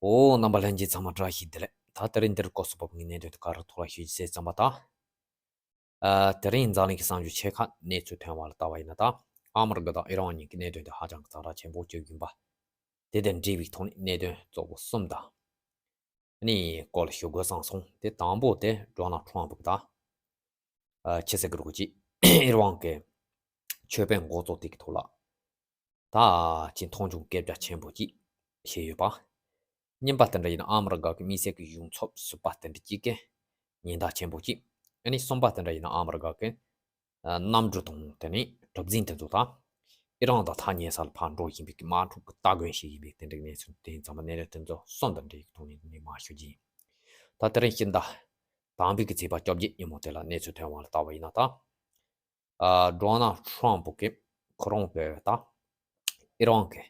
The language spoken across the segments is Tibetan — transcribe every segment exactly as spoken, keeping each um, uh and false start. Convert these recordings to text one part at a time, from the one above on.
ཨོ། རྣམ་པ་ལྷན་རྒྱས་ཚང་མ་བཀྲ་ཤིས་བདེ་ལེགས། ད་དེ་རིང་འདིར་སྐོར་སུ་བབས་ངེས་གནད་དོན་དུ་ག་རུ་ཐོག་ལ་ཞུ་རྒྱུ་ཟེར་ཙམ་པ་དང་། ཨ། དེ་རིང་འཛམ་གླིང་གི་གསར་འགྱུར་ཆེ་ཁག་གནས་ཚུལ་ཐོན་པ་ལ་ལྟ་བ་ཡིན་ན། ད་ཨ་མི་རི་ཀ་དང་ཨི་རན་གཉིས་ཀྱི་གནད་དོན་དེ་ཧ་ཅང་གི་ཛ་དྲག་ཆེན་པོ་བྱུང་ཡིན་པ། དེ་དང་འབྲེལ་བའི་ཐོག་ནས་གནད་དོན་གཙོ་བོ་གསུམ་དང་། ནི་སྐོར་ལ་ཞུ་དགོས་བསམ་སོང་། དེ་དང་པོ་དེ་ཌོ་ནལ་ཁྲམ་གྱིས་ད། ཨ། ཆི་ཟེར་གི་རེད་གོ་ཅི། ཨི་རན་གྱི་ཆོས་དཔོན་འགོ་གཙོ་དེ་གི་ཐོག་ལ། ད་ཅི་མཐོང་ཆུང་སྐད་ཆ་ཆེན་པོ་ཅིག་བཤད་ཡོད་པ། གཉིས་པ་དེ་འདྲ་ཡིན་ན་ཨ་མི་རི་ཀ་གི་དམིགས་བསལ་གྱི་གཞུང་ཚབ་ཟུར་པ་དེ་འདྲ་གཅིག་གི་ཉེན་བརྡ་ཆེན་པོ་གཅིག་ཨ་ནི་གསུམ་པ་དེ་འདྲ་ཡིན་ན་ཨ་མི་རི་ཀ་གི་ཨ་གནམ་གྲུ་དང་དེ་ནས་གྲུ་གཟིངས་དེ་ཚོ་དང་། ཨི་རན་དང་ཐག་ཉེ་ས་ལ་ཕར་འགྲོ་བཞིན་པའི་དམག་འཁྲུག་གི་སྟ་གོན་བྱེད་བཞིན་པའི་དེ་འདྲའི་གནས་ཚུལ་དེ་ཙམ་པ་གནད་དོན་དེ་ཚོ་གསུམ་དང་འབྲེལ་ཡོད་ཐོག་ནས་ནས་མར་ཞུ་རྒྱུ་ཡིན། ད་དེ་རིང་སྤྱི་ཟླ་དང་པོའི་གི་ཚེས་པ་བཅོ་བརྒྱད་ཉིན་མོ་དེ་ལ་གནས་ཚུལ་ཐོན་པ་ལ་ལྟ་བ་ཡིན་ན་ད། ཨ། ཌོ་ནལ་ཁྲམ་གྱིས་ཁོ་རང་གི་ད་ཨི་རན་གྱི་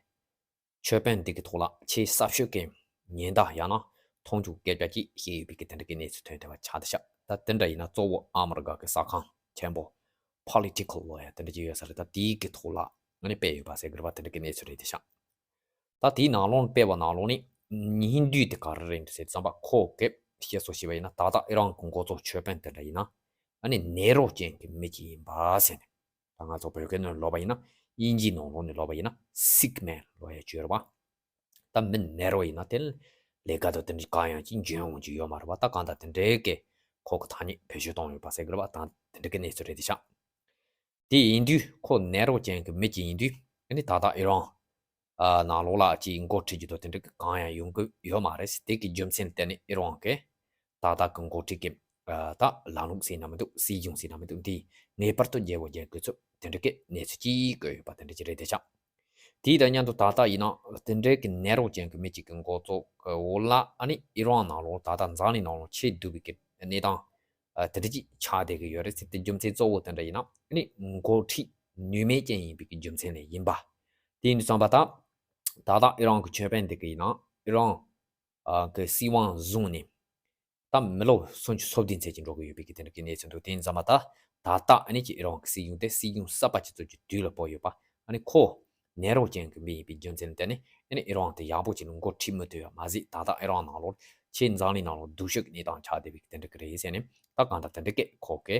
ཆོས་དཔོན་འདི་གི་ཐོག་ལ་ཆེས་གསར་ཤོས་ཀྱི་ཉེན་བརྡ་ཡང་ན་མཐོང་ཆུང་སྐད་ཆ་ཅིག་བཤད་ཡོད་པའི་གི་དེ་འདྲ་གི་གནས་ཚུལ་ཐོན་བསྡད་པ་ཆགས་བསྡད་ཤག་ད་དེ་འདྲ་ཡིན་ན་གཙོ་བོ་ཨ་མི་རི་ཀ་གི་གསར་ཁང་ཆེན་པོ་Politico ལབ་ཡ་དེ་འདྲ་ཅིག་ཡོད་ས་རེད། ད་དེའི་གི་ཐོག་ལ་ཨ་ནི་སྤེལ་ཡོད་པ་ཟེར་གི་རེད་པ། དེ་འདྲ་གི་གནས་ཚུལ་རེད་བསྡད་ཤག་ད་དེའི་ནང་ལོགས་ནས་སྤེལ་བ་ནང་ལོགས་ནས་སྙིང་བསྡུས་དེ་ག་རེ་རེད་འདུག་ཟེར་ཙམ་པ། ཁོ་གིས་བཤད་སྲོལ་བྱས་པ་ཡིན་ན་ད་ལྟ་ཨི་རན་གྱི་འགོ་གཙོ་ཆོས་དཔོན་དེ་འདྲ་ཡིན་ན་ཨ་ནི་ནད་རོ་ཅན་གྱི་མི་ཅིག་ཡིན་པ་ཟེར་ནས། ད་ང་ཚོ་བོད་སྐད་ནང་ལོག་པ་ཡིན་ན། དབྱིན་ཇིའི་ནང་ལོགས་ནས་ལོག་པ་ཡིན་ན་sick man ལབ་ཡ་བརྗོད་རེད་པ། ད་མི་ནད་རོ་ཡིན་ན་དེ་ལས་ཀ་དང་དེ་འདྲ་གང་ཡང་ཅིག་འཇོན་འོང་རྒྱུ་ཡོད་མ་རེད་པ། ད་གང་ལྟར་དེ་འདྲའི་གི་ཁོ་གི་ཐ་སྙད་བེད་སྤྱོད་གཏོང་ཡོད་པ་ཟེར་གི་རེད་པ། ད་དེ་འདྲ་གི་གནས་ཚུལ་རེད་བསྡད་ཤག་དེ་ཡིན་དུས་ཁོ་ནད་རོ་ཅན་གྱི་མི་ཅིག་ཡིན་དུས་ཨ་ནི་ད་ལྟ་ཨི་རན་ཨ་ནང་ལོགས་ལ་ཅིག་འགོ་ཁྲིད་རྒྱུ་དང་དེ་འདྲ་གི་གང་ཡང་ཡོང་གི་ཡོད་མ་རེད། དེ་གི་རྒྱུ་མཚན་དེ་ནི་ཨི་རན་གི་ད་ལྟ་གི་འགོ་ཁྲིད་ཀྱི་ཨ་ད་ལམ་ལུགས་ཟེར་ན་མི་འདུག་སྲིད་གཞུང་ཟེར་ན་མི་འདུག་འདི་ངེས་པར་དུ་རྒྱལ་པོ་རྒྱལ་དགོས་ཚུལ་དེ་འདྲ་གི་གནས་ཚུལ་ཅིག་བཀོད་ཡོད་པ་དེ་འདྲ་ཅིག་རེད་བསྡད་ཤག་དེའི་དང་མཉམ་དུ་ད་ལྟ་ཡིན་ན་དེ་འདྲའི་གི་ནད་རོ་ཅན་གྱི་མི་གཅིག་གི་འགོ་གཙོ་གི་འོག་ལ་ཨ་ནི་ཨི་རན་ནང་ལོགས་ད་ལྟ་འཛམ་གླིང་ནང་ལོགས་ཆེས་སྡུག་པའི་གི་གནས་སྟངས་ཨ་དེ་འདྲ་ཅིག་ཆགས་བསྡད་གི་ཡོད་རེད་ཟེར། དེ་རྒྱུ་མཚན་གཙོ་བོ་དེ་འདྲ་ཡིན་ན་ཨ་ནི་འགོ་ཁྲིད་ནུས་མེད་ཅན་ཡིན་པའི་གི་རྒྱུ་མཚན་ལས་ཡིན་པ། དེ་ཡིན་དུས་ཙམ་པ་ད་ད་ལྟ་ཨི་རན་གི་ཆོས་དཔོན་དེ་གི་ཡིན་ན་ཨི་རན་ཨ་གི་སྲིད་དབང་བཟུང་ནས་ད་མི་ལོ་སུམ་ཅུ་སོ་བདུན་ཙམ་ཅིག་འགྲོ་གི་ཡོད་པའི་གི་དེ་འདྲ་གི་གནས་ཚུལ་འདུག་དེ་ཡིན་ཙམ་པ་ད་ད་ལྟ་ཨ་ནི་ཅིག་ཨི་རན་གི་སྲིད་གཞུང་དེ་སྲིད་གཞུང་གསར་པ་ཅིག་བཙུགས་རྒྱུ་དུས་ལ་བབས་ཡོད་པ། ཨ་ནི་ཁོ་ནད་རོ་ཅན་གི་མི་ཡིན་པའི་རྒྱུ་མཚན་ལ་བརྟེན་ནས་ཨ་ནི་ཨི་རན་དེ་ཡག་པོ་ཅིག་ལ་འགོ་ཁྲིད་མི་ཐུབ་ཡ་མ་ཟད། ད་ལྟ་ཨི་རན་ནང་ལོགས་ཆེས་འཛམ་གླིང་ནང་ལོགས་སྡུག་ཤོས་ཀྱི་གནས་སྟངས་ཆགས་བསྡད་པའི་གི་དེ་འདྲ་གི་རེད་ཟེར་ནས། ད་གང་ལྟར་དེ་འདྲ་གི་ཁོ་གི་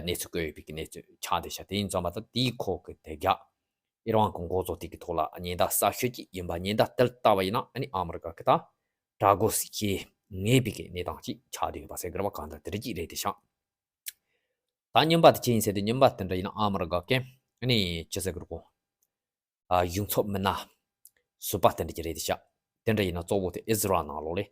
གནས་ཚུལ་བཀོད་ཡོད་པའི་གི་གནས་ཚུལ་ཆགས་བསྡད་ཤག་དེ་ཡིན་ཙམ་པ་ད་དེའི་ཁོ་གི་དེ་རྒྱ་ཨི་རན་གྱི་འགོ་གཙོ་དེ་གི་ཐོག་ལ་ཉེན་བརྡ་གསར་ཤོས་ཅིག་ཡིན་པ། ཉེན་བརྡ་དེ་ལྟ་བ་ཡིན་ན་ཨ་ནི་ཨ་མི་རི་ཀ་གི་ད་དྲག་རྒོལ་བྱེད་ངེས་པའི་གི་གནས་སྟངས་ཅིག་ཆགས་བསྡད་ཡོད་པ་ཟེར་གི་རེད་པ། གང་ལྟར་དེ་འདྲ་ཅིག་རེད་བསྡད་ཤག་ད་གཉིས་པ་དེ་ཅི་ཡིན་ཟེར་དུས་གཉིས་པ་དེ་འདྲ་ཡིན་ན་ཨ་མི་རི་ཀ་གི་ཨ་ནི་ཅི་ཟེར་གི་རེད་གོ། ཨ་གཞུང་ཚབ་མི་སྣ་ཟུར་པ་དེ་འདྲ་ཅིག་རེད་བསྡད་ཤག་དེ་འདྲ་ཡིན་ན་གཙོ་བོ་དེ་ཨི་ཟི་རལ་ནང་ལོགས་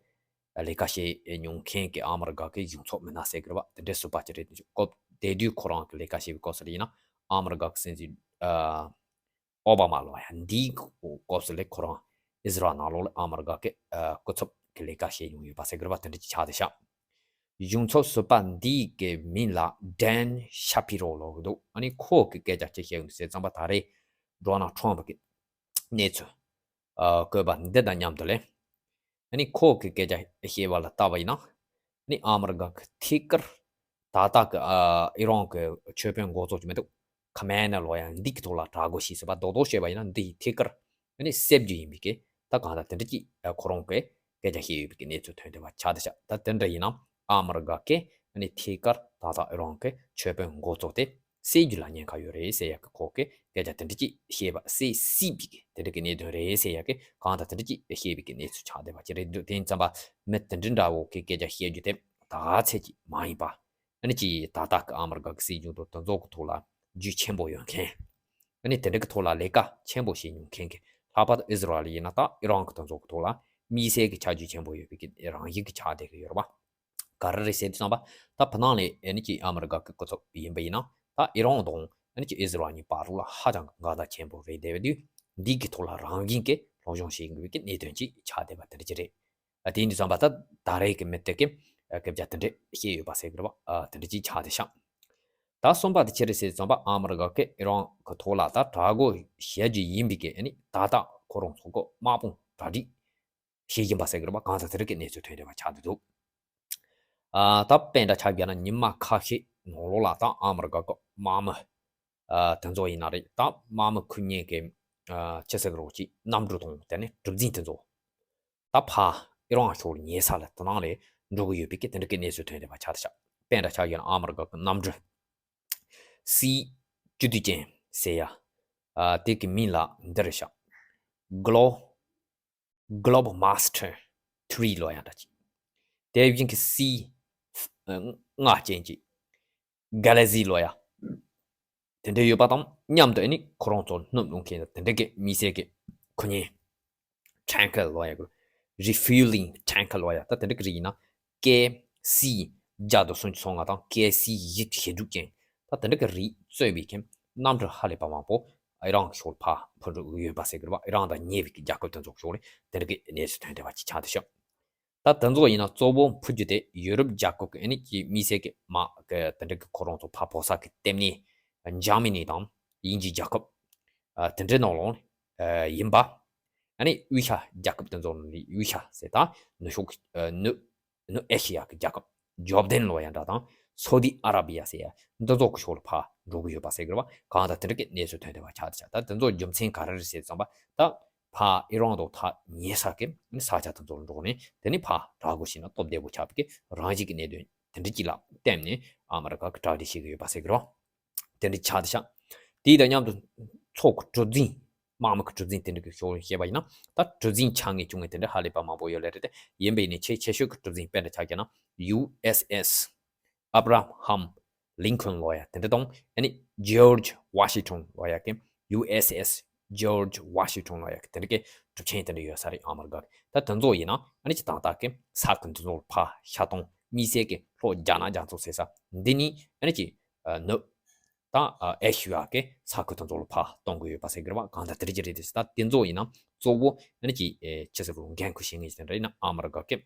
ལ་ལས་ཀ་བྱེད་མྱོང་མཁན་གྱི་ཨ་མི་རི་ཀ་གི་གཞུང་ཚབ་མི་སྣ་ཟེར་གི་རེད་པ། དེ་འདྲའི་ཟུར་པ་ཅིག་རེད་བསྡད་ཤག་སྐབས་དེ་དུས་ཁོ་རང་གི་ལས་ཀ་བྱེད་པའི་སྐབས་སུ་ཡིན་ན་ཨ་མི་རི་ཀ་གི་སྲིད་འཛིན་ཨ། ཨོ་བྷ་མ་ལབ་ཡ་འདིའི་སྐབས་སུ་ལ་ཁོ་རང་ཨི་ཟི་རལ་ནང་ལོགས་ལ་ཨ་མི་རི་ཀ་གི་ཨ་སྐུ་ཚབ་ཀྱི་ལས་ཀ་བྱས་མྱོང་ཡོད་པ་ཟེར་གི་རེད་པ། དེ་འདྲ་ཅིག་ཆགས་བསྡད་ཤག་གཞུང་ཚབ་ཟུར་པ་འདིའི་གི་མིང་ལ་ཌན་ཤ་པི་རོ་ལབ་གི་འདུག་ཨ་ནི་ཁོ་གི་སྐད་ཆ་ཅིག་བཤད་ཡོང་དུས་ཟེར་ཙམ་པ་ད་རེས་ཌོ་ནལ་ཁྲམ་གི་གནས་ཚུལ་ཨ་བཀོད་པ་འདི་དང་མཉམ་དུ་ལ། ཨ་ནི་ཁོ་གི་སྐད་ཆ་བཤད་པ་ལ་ལྟ་བ་ཡིན་ན། ཨ་ནི་ཨ་མི་རི་ཀ་གི་ཐད་ཀར་ད་ལྟ་གི་ཨ་ཨི་རན་གི་ཆོས་དཔོན་འགོ་གཙོ་ཅིག་མི་འདུག་ཁ་མེ་ནེ་ལབ་ཡ་འདི་གི་ཐོག་ལ་དྲག་རྒོལ་བྱས་ཟེར་བ་རྡོག་རྡོག་བཤད་པ་ཡིན་ན་འདི་ཡི་ཐད་ཀར་ཨ་ནི་བསད་རྒྱུ་ཡིན་པའི་གི་ད་གང་ལྟར་དེ་འདྲ་ཅིག་ཨ་ཁོ་རང་གི་སྐད་ཆ་བཤད་ཡོད་པའི་གི་གནས་ཚུལ་ཐོན་བསྡད་པ་ཆགས་བསྡད་ཤག་ད་དེ་འདྲ་ཡིན་ན་ཨ་མི་རི་ཀ་གི་ཨ་ནི་ཐད་ཀར་ད་ལྟ་ཨི་རན་གི་ཆོས་དཔོན་འགོ་གཙོ་དེ་བསད་རྒྱུ་ལ་ཉེན་ཁ་ཡོད་རེད་ཟེར་ཡ་གི་ཁོ་གི་སྐད་ཆ་དེ་འདྲ་ཅིག་བཤད་པ། བསད་སྲིད་པའི་གི་དེ་འདྲ་གི་གནད་དོན་རེད་ཟེར་ཡ་གི་གང་ལྟར་དེ་འདྲ་ཅིག་བཤད་པའི་གི་གནས་ཚུལ་ཆགས་བསྡད་པ་ཅིག་རེད་འདུག་དེ་ཡིན་ཙམ་པ་མི་དེ་འདྲ་འདྲ་བོ་གི་སྐད་ཆ་བཤད་རྒྱུ་དེ་དག་ཚད་ཅིག་མ་ཡིན་པ། ཨ་ནི་ཅིག་ད་ལྟ་གི་ཨ་མི་རི་ཀ་གི་སྲིད་གཞུང་དང་དེ་ཚོ་གི་ཐོག་ལ་རྒྱུས་ཆེན་པོ་ཡོད་མཁན། ཨ་ནི་དེ་འདྲ་གི་ཐོག་ལ་ལས་ཀ་ཆེན་པོ་བྱེད་མྱོང་མཁན་གི་ལྷག་པར་དུ་ཨི་ཟི་རལ་ཡིན་ན་ད་ཨི་རན་གི་དེ་ཚོ་གི་ཐོག་ལ་དམིགས་བསལ་གི་ཆ་རྒྱུས་ཆེན་པོ་ཡོད་པའི་གི་རང་བཞིན་གི་ཆགས་བསྡད་གི་ཡོད་རེད་པ། ག་རེ་རེད་ཟེར་དུས་ཙམ་པ་ད་བར་སྣང་ལས་ཨ་ནི་ཅིག་ཨ་མི་རི་ཀ་གི་སྐུ་ཚབ་ཡིན་པ་ཡིན་ན་ད་ཨི་རན་དང་ཨ་ནི་ཅིག་ཨི་ཟི་རལ་གཉིས་བར་ལ་ཧ་ཅང་གི་འགལ་ཟླ་ཆེན་པོ་རེད་བསྡད་པ་དུས་འདི་གི་ཐོག་ལ་རང་བཞིན་གི་སློབ་སྦྱོང་བྱེད་དགོས་པའི་གི་གནད་དོན་ཅིག་ཆགས་བསྡད་པ་དེ་འདྲ་ཅིག་རེད། ཨ་དེ་ཡིན་དུས་ཙམ་པ་ད་ད་རེས་ཀྱི་མི་དེ་གི་ཨ་སྐད་ཆ་དེ་འདྲས་བཤད་ཡོད་པ་ཟེར་གི་རེད་པ། ཨ་དེ་འདྲས་ཅིག་ཆགས་བསྡད་ཤག་ད་གསུམ་པ་དེ་ཅི་རེད་ཟེར་ཙམ་པ་ཨ་མི་རི་ཀ་གི་ཨི་རན་གི་ཐོག་ལ་ད་དྲག་རྒོལ་བྱ་རྒྱུ་ཡིན་པའི་གི་ཨ་ནི་ད་ལྟ་ཁོ་རང་ཚོ་གི་དམག་དཔུང་གྲ་སྒྲིག་བྱེད་བཞིན་པ་ཟེར་གི་རེད་པ། གང་ལྟར་དེ་རིགས་ཀྱི་གནས་ཚུལ་ཐོན་བསྡད་པ་ཆགས་བསྡད་འདུག་ཨ་ད་དཔེ་འདྲ་ཆ་བཞག་ན་ཉི་མ་ཁ་ཤས་ནང་ལོགས་ལ་ད་ཨ་མི་རི་ཀ་གི་དམག་མི་ཨ་དེ་ཚོ་ཡིན་ན་རེད། ད་དམག་མི་ཁུར་མཁན་གི་ཨ་ཅི་ཟེར་གི་རེད་གོ་ཅིག་གནམ་གྲུ་དང་དེ་ནས་གྲུ་གཟིངས་དེ་ཚོ། ད་ཕར་ ཨི་རན་ཕྱོགས་ཉེ་ས་ལ་དེ་ནང་ལ་འགྲོ་གི་ཡོད་པའི་གི་དེ་འདྲ་གི་གནས་ཚུལ་ཐོན་བསྡད་པ་ཆགས་བསྡད་ཤག་དཔེ་འདྲ་ཆགས་ཡོད་ན་ཨ་མི་རི་ཀ་གི་གནམ་གྲུ་སི་བཅུ་དུས་ཅན་ཟེར་ཡ། ཨ་དེ་གི་མིང་ལ་འདི་རེད་ཤག Glo- Globemaster three ལབ་ཡ་འདྲ་ཅིག་དེ་བཞིན་གི་སི་ལྔ་ཅན་ཅིག Galaxy ལབ་ཡ། དེ་འདྲ་ཡོད་པ་དང་མཉམ་དུ་ཨ་ནི་ཁོ་རང་ཚོ་སྣུམ་བླུག་མཁན་དེ་འདྲ་གི་མི་སེར་གི་ཁོ་གཉིས་tanker ལབ་ཡ་གི་refueling tanker ལབ་ཡ་ད་དེ་འདྲ་གི་རིགས་ཡིན་ན་ཀེ་སི་བརྒྱ་དང་སུམ་ཅུ་སོ་ལྔ་དང་ཀེ་སི་བཞི་བཅུ་ཞེ་དྲུག་ཅན་ད་དེ་འདྲ་གི་རིགས་གཙོས་པའི་མཁན་གནམ་གྲུ་ཧ་ལས་པ་མང་པོ་ཨི་རན་གྱི་ཕྱོགས་ལ་ཕར་འཕུར་འགྲོ་གི་ཡོད་པ་ཟེར་གི་རེད་བ། ཨི་རན་དང་ཉེ་བའི་གི་རྒྱལ་ཁབ་དེ་ཚོ་གི་ཕྱོགས་ལ་དེ་འདྲ་གི་གནས་ཚུལ་ཐོན་བསྡད་པ་ཅིག་ཆགས་བསྡད་ཤག་ད་དེ་ཚོ་ཡིན་ན་གཙོ་བོ་འཕུར་རྒྱུ་དེ་ཡུ་རོབ་རྒྱལ་ཁབ་ཀྱི་ཨ་ནི་ཀྱི་མི་སེར་གྱི་དམག་གི་དེ་འདྲ་གི་ཁོ་རང་ཚོ་ཕར་བོད་ས་གི་ལྟེ་གནས་འཇར་མ་ནི་དང་དབྱིན་ཇིའི་རྒྱལ་ཁབ་ཨ་དེ་འདྲའི་ནང་ལོགས་ཨ་ཡིན་པ། ཨ་ནི་དབུས་ཤར་རྒྱལ་ཁབ་དེ་ཚོ་ནང་ནས་དབུས་ཤར་ཟེར་ད་ནུབ་ཕྱོགས་ཨ་ནུབ་ནུབ་ཨེ་ཤི་ཡ་གི་རྒྱལ་ཁབ་ཇོར་ཌན་ལབ་ཡ་འདྲ་དང་སོ་ཏི་ཨ་ར་བི་ཡ་ཟེར་ཡ་འདི་ཚོ་གི་ཕྱོགས་ལ་ཕར་འགྲོ་གི་ཡོད་པ་ཟེར་གི་རེད་བ། གང་ལྟར་དེ་འདྲ་གི་གནས་ཚུལ་ཐོན་བསྡད་པ་ཆགས་བསྡད་ཤག་ད་དེ་ཚོ་རྒྱུ་མཚན་ག་རེ་རེད་ཟེར་ཙམ་པ་ད། ཕར་ཨི་རན་དང་ཐག་ཉེ་ས་གི་ས་ཆ་དེ་ཚོར་འགྲོ་ནས་དེ་ནས་ཕར་དྲག་པོ་བྱས་ན་སྟབས་བདེ་པོ་ཆགས་པའི་གི་རང་བཞིན་གྱི་གནད་དོན་དེ་འདྲ་ཅིག་ལ་བརྟེན་ནས་ཨ་མི་རི་ཀ་གི་གྲ་སྒྲིག་བྱེད་ཀྱི་ཡོད་པ་ཟེར་གི་རེད། དེ་འདྲ་ཆགས་བསྡད་ཤག་དེ་དང་མཉམ་དུ་ཚོགས་ཀྱི་གྲུ་གཟིངས་དམག་མི་གི་གྲུ་གཟིངས་དེ་འདྲ་གི་ཕྱོགས་བཤད་པ་ཡིན་ན་ད་གྲུ་གཟིངས་ཆག་ཉེས་བྱུང་ངེས་དེ་འདྲ་ཧ་ལས་པ་མང་པོ་ཡོད་ལེ་རེད་དེ། ཡིན་པའི་ནི་ཆེས་ཆེ་ཤོས་ཀྱི་གྲུ་གཟིངས་དཔེ་འདྲ་ཆགས་ཀྱི་ན་ཡུ་ཨེས་ཨེས་Abraham Lincoln ལབ་ཡ་དེ་འདྲ་དང་ཨ་ནི་George Washington ལབ་ཡ་གི་ཡུ་ཨེས་ཨེས་George Washington ལབ་ཡ་གི་དེ་འདྲ་གི་གྲུ་ཆེན་དེ་འདྲ་ཡོད་ས་རེད། ཨ་མི་རི་ཀ་གི་ད་དེ་ཚོ་ཡིན་ན་ཨ་ནི་ཅི་ཏག་ཏག་གི་ས་ཁུལ་འདི་ཚོ་ཕར་ཤ་སྟོང་མི་སེར་གི་ལྷོ་རྒྱ་ནག་རྒྱ་མཚོ་ཟེར་ས་འདི་ནི་ཨ་ནི་ཅི་ནུབ་ད་ཨེ་ཤི་ཡ་གི་ས་ཁུལ་དེ་ཚོ་ལ་ཕར་གཏོང་གི་ཡོད་པ་ཟེར་གི་རེད་བ། གང་ལྟར་དེ་འདྲ་ཅིག་རེད་དེ། ད་དེ་ཚོ་ཡིན་ན་གཙོ་བོ་ཨ་ནི་ཅི་ཆི་ཟེར་རུང་འགན་ཁུར་བྱེད་མཁན་ཅིག་དེ་འདྲ་ཡིན་ན་ཨ་མི་རི་ཀ་གི་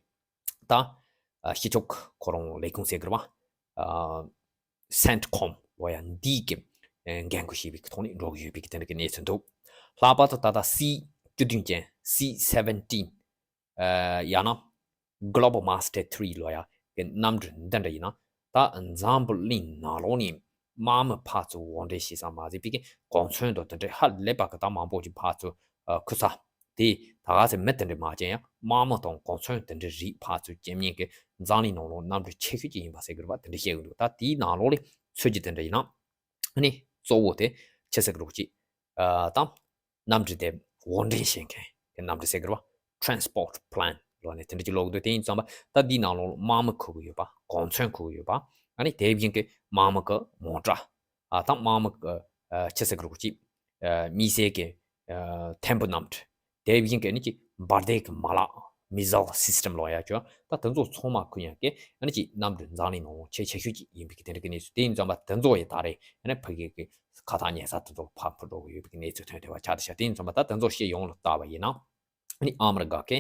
ད་ཨ་སྤྱི་ཁྱབ་ཁོ་རང་ལས་ཁུངས་ཟེར་གི་རེད་བ། ཨ་སེན་ཊི་ཀོམ་ལབ་ཡ་འདི་གི་ཨ་འགན་ཁུར་བྱེད་པའི་ཐོག་ནས་འགྲོ་གི་ཡོད་པའི་དེ་འདྲ་གི་གནས་ཚུལ་འདུག་ལྷག་པར་དུ་ད་ལྟ་སི་བཅུ་བདུན་ཅན་སི་སེ་ཝེན་ཊིན་ཨ་ཡང་ན་Globemaster three ལབ་ཡ་གི་གནམ་གྲུ་འདི་འདྲ་ཡིན་ན་ད་འཛམ་བུ་གླིང་ནང་ལོགས་ནས་དམག་མི་ཕར་ཚུར་དབོར་འདྲེན་བྱེད་ས་མ་ཟད་པའི་གི་གོ་མཚོན་དང་དེ་འདྲའི་ཧ་ལས་པ་གི་ད་མང་པོ་ཅིག་ཕར་ཚུར་ཨ་ཁུར་ས། དེ་ད་ག་ཚོད་མི་དེ་འདྲ་མ་བྱས་ཡང་དམག་མི་དང་གོ་མཚོན་དེ་འདྲའི་རིགས་ཕར་ཚུར་སྐྱེལ་མཁན་གྱི་འཛམ་གླིང་ནང་ལོགས་གནམ་གྲུ་ཆེ་ཤོས་ཅིག་ཡིན་པ་ཟེར་གི་རེད་པ། དེ་འདྲ་བཤད་གི་འདུག་ད་དེའི་ནང་ལོགས་ལ་ཚུད་རྒྱུ་དེ་འདྲ་ཡིན་ན་ཨ་ནི་གཙོ་བོ་དེ་ཆི་ཟེར་གི་རེད་ཅིག་ཨ་དང་གནམ་གྲུ་དེ་དབོར་འདྲེན་བྱེད་མཁན་གྱི་གནམ་གྲུ་ཟེར་གི་རེད་པ། transport plane ལབ་ནས་དེ་འདྲ་ཅིག་ཀློག་གི་འདུག་དེ་ཡིན་ཙང་པ་ད་དེའི་ནང་ལོགས་ལ་དམག་མི་ཁུར་གི་ཡོད་པ། གོ་མཚོན་ཁུར་གི་ཡོད་པ། ཨ་ནི་དེ་བཞིན་གྱི་དམག་མི་གི་མོ་ཊ། ཨ་དང་དམག་མི་གི་ཨ་ཆི་ཟེར་གི་རེད་ཅིག་ཨ་མི་སེར་གྱི་ཨ་ཐེམ་བུ་གནམ་གྲུ། དེ་བཞིན་གྱི་ཨ་ནི་ཅིག་འབར་མདེལ་གྱི་མ་ལག missile system ལབ་ཡ་ཅོ། ད་དེ་ཚོ་ཚང་མ་ཁུར་ཡག་གི་ཨ་ནི་ཅིག་གནམ་གྲུ་འཛམ་གླིང་ནང་ཆེས་ཆེ་ཤོས་ཅིག་ཡིན་པའི་གི་དེ་འདྲ་གི་གནས་ཚུལ། དེ་ཡིན་ཙང་པ་དེ་ཚོ་ཡི་ད་རེས་ཨ་ནི་ཕ་གི་གི་ཁ་ཐག་ཉེ་ས་དེ་ཚོ་ཕར་འཕུར་འགྲོ་གི་ཡོད་པའི་གི་གནས་ཚུལ་ཐོན་བསྡད་པ་ཆགས་བསྡད་ཤག་དེ་ཡིན་ཙང་པ་ད་དེ་ཚོ་ཤེས་ཡོངས་ལ་བལྟས་པ་ཡིན་ན། ཨ་ནི་ཨ་མི་རི་ཀ་གི་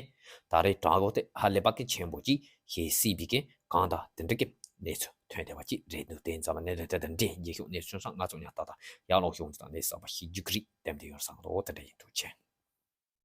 ད་རེས་དྲག་པོ་དེ་ཧ་ལས་པ་གི་ཆེན་པོ་ཅིག་བྱེད་སྲིད་པའི་གི་གང་ལྟར་དེ་འདྲ་གི་གནས་ཚུལ་ཐོན་བསྡད་པ་ཅིག་རེད་འདུག་དེ་ཡིན་ཙང་པ་གནད་དོན་དེ་དང་འབྲེལ་རྒྱལ་ཤོག་གནས་ཚུལ་སོང་ཙང་ང་ཚོ་ཉག་ཏག་ཏག་ཡར་ལོག་ཤོག་ཅིག་དང་གནས་ཚུལ་གསར་པ་ཤེས་རྒྱུ་གི་རིགས་དེ་འདྲ་ཡོད་བསམ་གི་འདུག་དེ་འདྲ་ཡིན། ཐུགས་རྗེ་ཆེ།